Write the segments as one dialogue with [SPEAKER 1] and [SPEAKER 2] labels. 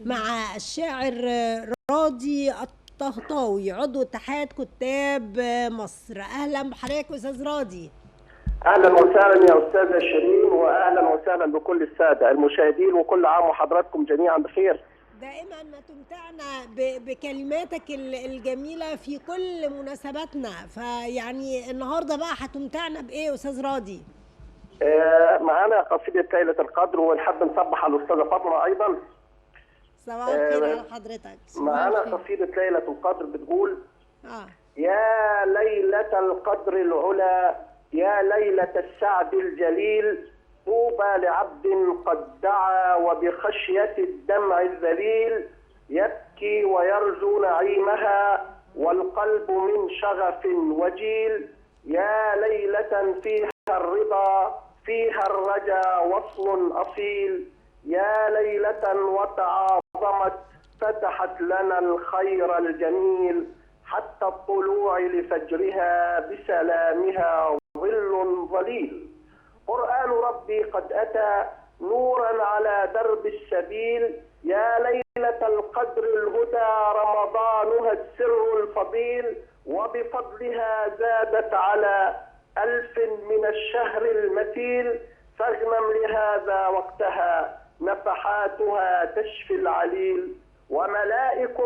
[SPEAKER 1] مع الشاعر راضي الطهطاوي عضو اتحاد كتاب مصر. اهلا بحضرتك استاذ راضي.
[SPEAKER 2] اهلا وسهلا يا استاذه شيرين، واهلا وسهلا بكل السادة المشاهدين، وكل عام وحضراتكم جميعا بخير.
[SPEAKER 1] دائما ما تمتعنا بكلماتك الجميلة في كل مناسباتنا، فيعني النهارده بقى هتمتعنا بايه استاذ راضي؟
[SPEAKER 2] معانا قصيدة ليلة القدر، ونحب نصبح على الاستاذة فاطمة ايضا.
[SPEAKER 1] صباح الخير على حضرتك.
[SPEAKER 2] معانا قصيدة ليلة القدر بتقول: يا ليلة القدر العلا، يا ليلة السعد الجليل، طوبى لعبد قد دعا وبخشية الدمع الذليل، يبكي ويرجو نعيمها والقلب من شغف وجيل، يا ليلة فيها الرضا فيها الرجا وصل أصيل، يا ليلة وتعاظمت فتحت لنا الخير الجميل، حتى الطلوع لفجرها بسلامها ظل ظليل، قرآن ربي قد أتى نورا على درب السبيل، يا ليلة القدر الهدى رمضانها السر الفضيل، وبفضلها زادت على 1000 من الشهر المثيل، فاغنم لهذا وقتها نفحاتها تشفي العليل، وملائك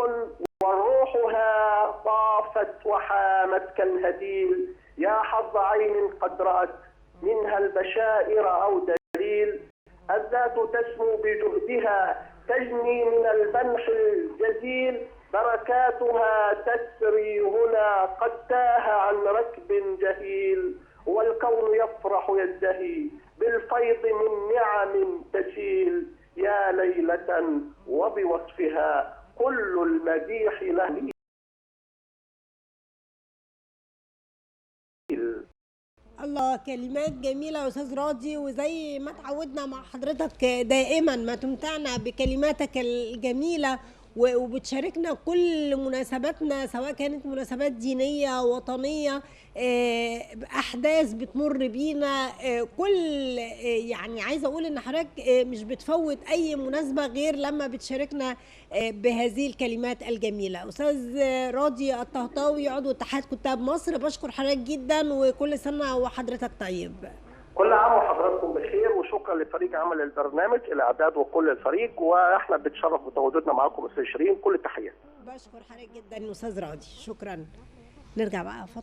[SPEAKER 2] وروحها طافت وحامت كالهديل، يا حظ عين قد رأت منها البشائر أو دليل، الذات تسمو بجهدها تجني من البنح الجزيل، بركاتها تسري هنا قد تاه عن ركب جهيل، والكون يفرح يزدهي بالفيض من نعم تسيل، يا ليلة وبوصفها كل المديح له.
[SPEAKER 1] الله، كلمات جميلة يا أستاذ راضي، وزي ما تعودنا مع حضرتك دائما ما تمتعنا بكلماتك الجميلة وبتشاركنا كل مناسباتنا، سواء كانت مناسبات دينية وطنية، أحداث بتمر بينا، كل يعني عايزة أقول إن حضرتك مش بتفوت أي مناسبة غير لما بتشاركنا بهذه الكلمات الجميلة. أستاذ راضي الطهطاوي عضو اتحاد كتاب مصر، بشكر حضرتك جدا، وكل سنة وحضرتك طيب.
[SPEAKER 2] كل عام وحضراتكم بخير، وشكرا لفريق عمل البرنامج، الاعداد وكل الفريق، واحنا بنتشرف بتواجدنا معاكم استاذ شيرين، كل التحية.
[SPEAKER 1] بشكر حضرتك جدا استاذ راضي، شكرا. نرجع بقى فاطمة.